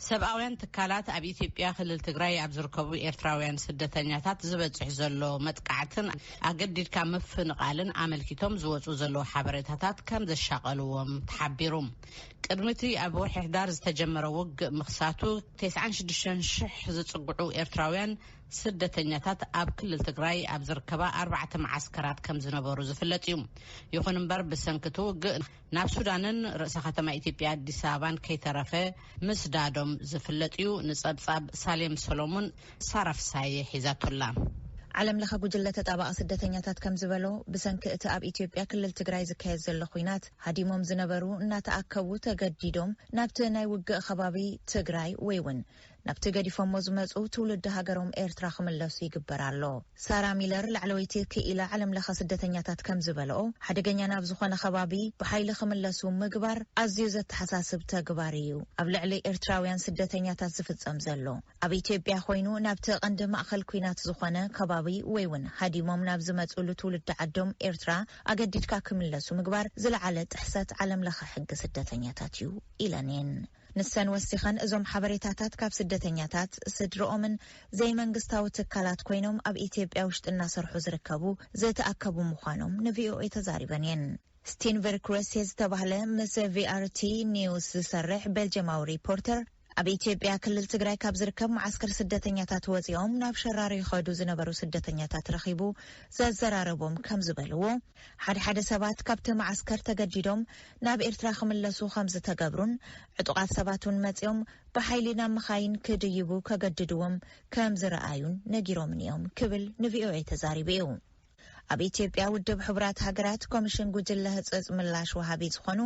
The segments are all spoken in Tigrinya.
ሰብኣውያን ትካላት ኣብ ኢትዮጵያ ክልል ትግራይ ኣብ ዝርከቡ ኤርትራውያን ስደተኛታት ዝበጽሕ ዘሎ መጥቃዕትን ኣገዲድካ ምፍንቓልን ኣመልኪቶም ዝወጹ ዘለዉ ሓበሬታታት ከም ዘሻቐልዎም ተሓቢሩ። ቅድሚ እቲ ኣብ ወርሒ ሕዳር ዝተጀመረ ውግእ ምኽሳቱ፣ ተስዓን ሽዱሽተን ሽሕ ዝጽግዑ ኤርትራውያን ስደተኛታት ኣብ ክልል ትግራይ ኣብ ዝርከባ ኣርባዕተ መዓስከራት ከም ዝነበሩ ዝፍለጥ እዩ። ይኹን እምበር፣ ብሰንኪ እቲ ውግእ ናብ ሱዳንን ርእሰ ከተማ ኢትዮጵያ ኣዲስ ኣበባን ከይተረፈ ምስዳዶም ዝፍለጥ እዩ። ንጸብጻብ ሳሌም ሰሎሞን፣ ሳራ ፍሳዬ ሒዛቶላ። ዓለም ለኸ ጉጅለ ተጣባቒ ስደተኛታት ከም ዝበሎ፣ ብሰንኪ እቲ ኣብ ኢትዮጵያ ክልል ትግራይ ዝካየድ ዘሎ ኲናት፣ ሃዲሞም ዝነበሩ እናተኣከቡ ተገዲዶም ናብቲ ናይ ውግእ ከባቢ ትግራይ ወይ እውን ናብቲ ገዲፎሞ ዝመጹ ትውልዲ ሃገሮም ኤርትራ ክምለሱ ይግበር ኣሎ። ሳራ ሚለር፣ ላዕለወይቲ ክኢላ ዓለም ለኸ ስደተኛታት ከም ዝበልኦ፣ ሓደገኛ ናብ ዝኾነ ከባቢ ብሓይሊ ክምለሱ ምግባር ኣዝዩ ዘተሓሳስብ ተግባር እዩ ኣብ ልዕሊ ኤርትራውያን ስደተኛታት ዝፍጸም ዘሎ። ኣብ ኢትዮጵያ ኮይኑ ናብቲ ቀንዲ ማእከል ኲናት ዝኾነ ከባቢ ወይ እውን ሃዲሞም ናብ ዝመጽሉ ትውልዲ ዓዶም ኤርትራ ኣገዲድካ ክምለሱ ምግባር ዝለዓለ ጥሕሰት ዓለም ለኸ ሕጊ ስደተኛታት እዩ ኢለን እየን። ንሰን ወሲኸን፣ እዞም ሓበሬታታት ካብ ስደተኛታት፣ ስድርኦምን ዘይመንግስታዊ ትካላት ኮይኖም ኣብ ኢትዮጵያ ውሽጢ እናሰርሑ ዝርከቡ ዝተኣከቡ ምዃኖም ንቪኦኤ ተዛሪበን እየን። ስቲንቨር ክሮሴ ዝተባህለ ምስ ቪኣርቲ ኒውስ ዝሰርሕ ቤልጅማዊ ሪፖርተር፣ ኣብ ኢትዮጵያ ክልል ትግራይ ካብ ዝርከብ መዓስከር ስደተኛታት ወፂኦም ናብ ሸራሮ ይኸዱ ዝነበሩ ስደተኛታት ረኺቡ ዘዘራረቦም ከም ዝበልዎ፣ ሓደ ሓደ ሰባት ካብቲ መዓስከር ተገዲዶም ናብ ኤርትራ ክምለሱ ከም ዝተገብሩን፣ ዕጡቓት ሰባት እውን መፂኦም ብሓይሊ ናብ መኻይን ክድይቡ ከገድድዎም ከም ዝረኣዩን ነጊሮምን እዮም ክብል ንቪኦኤ ተዛሪቡ እዩ። ኣብ ኢትዮጵያ ውድብ ሕቡራት ሃገራት ኮሚሽን ጉጅለ ህጹጽ ምላሽ ወሃቢ ዝኾኑ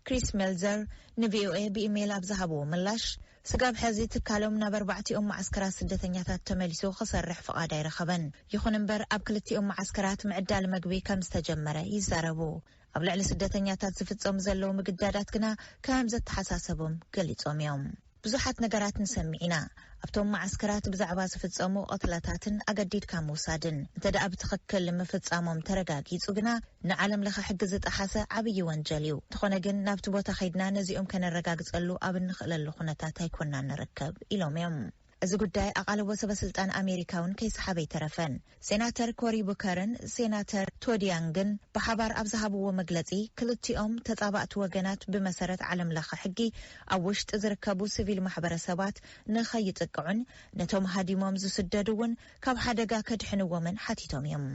ክሪስ ሜልዘር ንቪኦኤ ብኢሜይል ኣብ ዝሃብዎ ምላሽ፣ ስጋብ ሕዚ ትካሎም ናብ ኣርባዕቲኦም ማዕስከራት ስደተኛታት ተመሊሱ ክሰርሕ ፍቓድ ኣይረኸበን። ይኹን እምበር፣ ኣብ ክልቲኦም ማዕስከራት ምዕዳል መግቢ ከም ዝተጀመረ ይዛረቡ። ኣብ ልዕሊ ስደተኛታት ዝፍጸሙ ዘለዉ ምግዳዳት ግና ከም ዘተሓሳሰቦም ገሊጾም እዮም። ብዙሓት ነገራት ንሰምዕ ኢና። ኣብቶም ማዕስከራት ብዛዕባ ዝፍጸሙ ቅትለታትን ኣገዲድካ ምውሳድን፣ እንተ ደኣ ብትኽክል ምፍጻሞም ተረጋጊጹ ግና፣ ንዓለም ለኸ ሕጊ ዝጠሓሰ ዓብዪ ወንጀል እዩ። እንተኾነ ግን፣ ናብቲ ቦታ ከይድና ነዚኦም ከነረጋግጸሉ ኣብ እንኽእለሉ ኩነታት ኣይኮናን ንርከብ ኢሎም እዮም። እዚ ጉዳይ ኣቓልቦ ሰበ ስልጣን ኣሜሪካ እውን ከይሰሓበ ኣይተረፈን። ሴናተር ኮሪ ቡከርን ሴናተር ቶድ ያንግን ብሓባር ኣብ ዝሃብዎ መግለጺ፣ ክልቲኦም ተጻባእቲ ወገናት ብመሰረት ዓለም ለኸ ሕጊ ኣብ ውሽጢ ዝርከቡ ሲቪል ማሕበረሰባት ንኸይጥቅዑን ነቶም ሃዲሞም ዝስደዱ እውን ካብ ሓደጋ ከድሕንዎምን ሓቲቶም እዮም።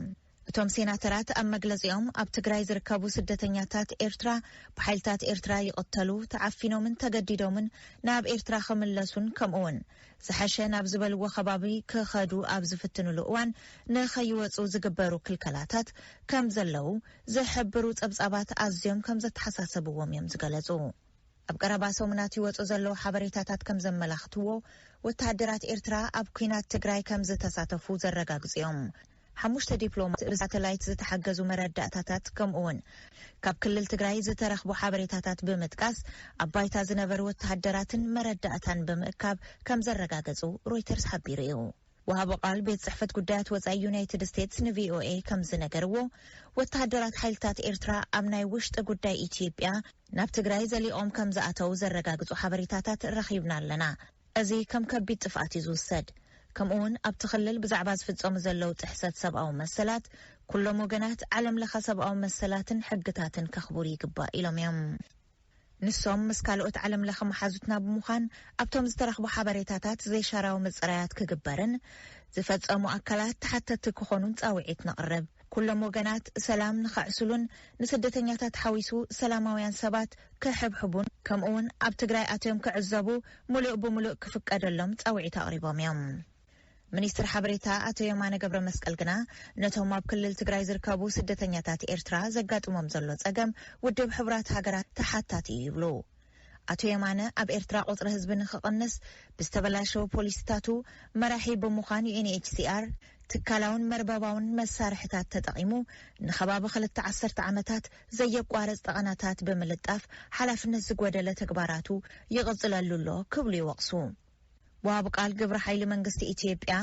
እቶም ሴናተራት ኣብ መግለጺኦም፣ ኣብ ትግራይ ዝርከቡ ስደተኛታት ኤርትራ ብሓይልታት ኤርትራ ይቕተሉ፣ ተዓፊኖምን ተገዲዶምን ናብ ኤርትራ ክምለሱን፣ ከምኡውን ዝሐሸ ናብ ዝበልዎ ከባቢ ክኸዱ ኣብ ዝፍትኑሉ እዋን ንኸይወጹ ዝግበሩ ክልከላታት ከም ዘለዉ ዝሕብሩ ጸብጻባት ኣዝዮም ከም ዘተሓሳሰብዎም እዮም ዝገለጹ። ኣብ ቀረባ ሰሙናት ይወጹ ዘለዉ ሓበሬታታት ከም ዘመላኽትዎ፣ ወተሃደራት ኤርትራ ኣብ ኲናት ትግራይ ከም ዝተሳተፉ ዘረጋግጹ እዮም። ሓሙሽተ ዲፕሎማት ብሳተላይት ዝተሓገዙ መረዳእታታት፣ ከምኡውን ካብ ክልል ትግራይ ዝተረኽቡ ሓበሬታታት ብምጥቃስ፣ ኣብ ባይታ ዝነበሩ ወተሃደራትን መረዳእታን ብምእካብ ከም ዘረጋገጹ ሮይተርስ ሓቢሩ እዩ። ወሃቢ ቃል ቤት ጽሕፈት ጉዳያት ወጻኢ ዩናይትድ ስቴትስ ንቪኦኤ ከም ዝነገርዎ፣ ወተሃደራት ሓይልታት ኤርትራ ኣብ ናይ ውሽጢ ጉዳይ ኢትዮጵያ ናብ ትግራይ ዘሊቖም ከም ዝኣተዉ ዘረጋግጹ ሓበሬታታት ረኺብና ኣለና። እዚ ከም ከቢድ ጥፍኣት እዩ ዝውሰድ። ከምኡውን ኣብቲ ክልል ብዛዕባ ዝፍጸሙ ዘለዉ ጥሕሰት ሰብኣዊ መሰላት፣ ኩሎም ወገናት ዓለም ለኸ ሰብኣዊ መሰላትን ሕግታትን ከኽብሩ ይግባእ ኢሎም እዮም። ንሶም ምስ ካልኦት ዓለም ለኸ መሓዙትና ብምዃን፣ ኣብቶም ዝተረኽቡ ሓበሬታታት ዘይሻራዊ ምጽራያት ክግበርን ዝፈጸሙ ኣካላት ተሓተትቲ ክኾኑን ጻውዒት ነቕርብ። ኩሎም ወገናት ሰላም ንኸዕስሉን ንስደተኛታት ሓዊሱ ሰላማውያን ሰባት ክሕብሕቡን፣ ከምኡውን ኣብ ትግራይ ኣትዮም ክዕዘቡ ምሉእ ብምሉእ ክፍቀደሎም ጻውዒት ኣቕሪቦም እዮም። ሚኒስትር ሓበሬታ ኣቶ የማነ ገብረ መስቀል ግና፣ ነቶም ኣብ ክልል ትግራይ ዝርከቡ ስደተኛታት ኤርትራ ዘጋጥሞም ዘሎ ጸገም ውድብ ሕቡራት ሃገራት ተሓታቲ እዩ ይብሉ። ኣቶ የማነ፣ ኣብ ኤርትራ ቁጽሪ ህዝቢ ንኽቕንስ ብዝተበላሸወ ፖሊሲታቱ መራሒ ብምዃን፣ ዩ ኤን ኤች ሲ ኣር ትካላውን መርበባውን መሳርሕታት ተጠቒሙ፣ ንኸባቢ ክልተ ዓሰርተ ዓመታት ዘየቋርጽ ጠቐናታት ብምልጣፍ፣ ሓላፍነት ዝጎደለ ተግባራቱ ይቕጽለሉ ኣሎ ክብሉ ይወቕሱ። ወሃቢ ቃል ግብረ ሓይሊ መንግስቲ ኢትዮጵያ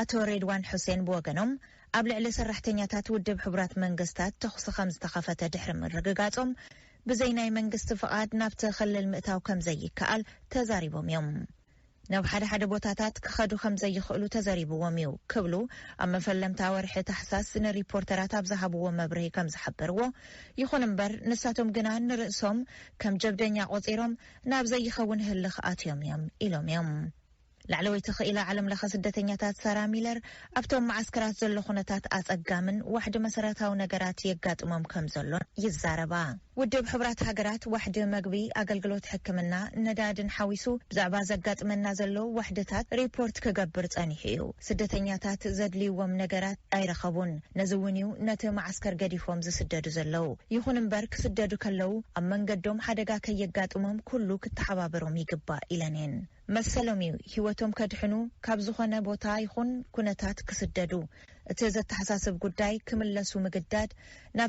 ኣቶ ሬድዋን ሑሴን ብወገኖም፣ ኣብ ልዕሊ ሰራሕተኛታት ውድብ ሕቡራት መንግስታት ተኹሲ ከም ዝተኸፈተ ድሕሪ ምርግጋጾም፣ ብዘይ ናይ መንግስቲ ፍቓድ ናብቲ ክልል ምእታው ከም ዘይከኣል ተዛሪቦም እዮም። ናብ ሓደ ሓደ ቦታታት ክኸዱ ከም ዘይኽእሉ ተዘሪብዎም እዩ ክብሉ ኣብ መፈለምታ ወርሒ ታሕሳስ ንሪፖርተራት ኣብ ዝሃብዎ መብርሂ ከም ዝሓበርዎ፣ ይኹን እምበር ንሳቶም ግና ንርእሶም ከም ጀብደኛ ቆጺሮም ናብ ዘይኸውን ህልኽ ኣትዮም እዮም ኢሎም እዮም። ላዕለወይቲ ክኢላ ዓለም ለኸ ስደተኛታት ሳራ ሚለር ኣብቶም መዓስከራት ዘሎ ኩነታት ኣጸጋምን ዋሕዲ መሰረታዊ ነገራት የጋጥሞም ከም ዘሎን ይዛረባ። ውድብ ሕቡራት ሃገራት ዋሕዲ መግቢ፣ ኣገልግሎት ሕክምና፣ ነዳድን ሓዊሱ ብዛዕባ ዘጋጥመና ዘሎ ዋሕድታት ሪፖርት ክገብር ጸኒሑ እዩ። ስደተኛታት ዘድልይዎም ነገራት ኣይረኸቡን። ነዚ እውን እዩ ነቲ መዓስከር ገዲፎም ዝስደዱ ዘለዉ። ይኹን እምበር ክስደዱ ከለዉ ኣብ መንገዶም ሓደጋ ከየጋጥሞም ኩሉ ክተሓባበሮም ይግባእ ኢለን እየን። መሰሎም እዩ ህይወቶም ከድሕኑ ካብ ዝኾነ ቦታ ይኹን ኩነታት ክስደዱ። እቲ ዘተሓሳስብ ጉዳይ ክምለሱ ምግዳድ ናብቲ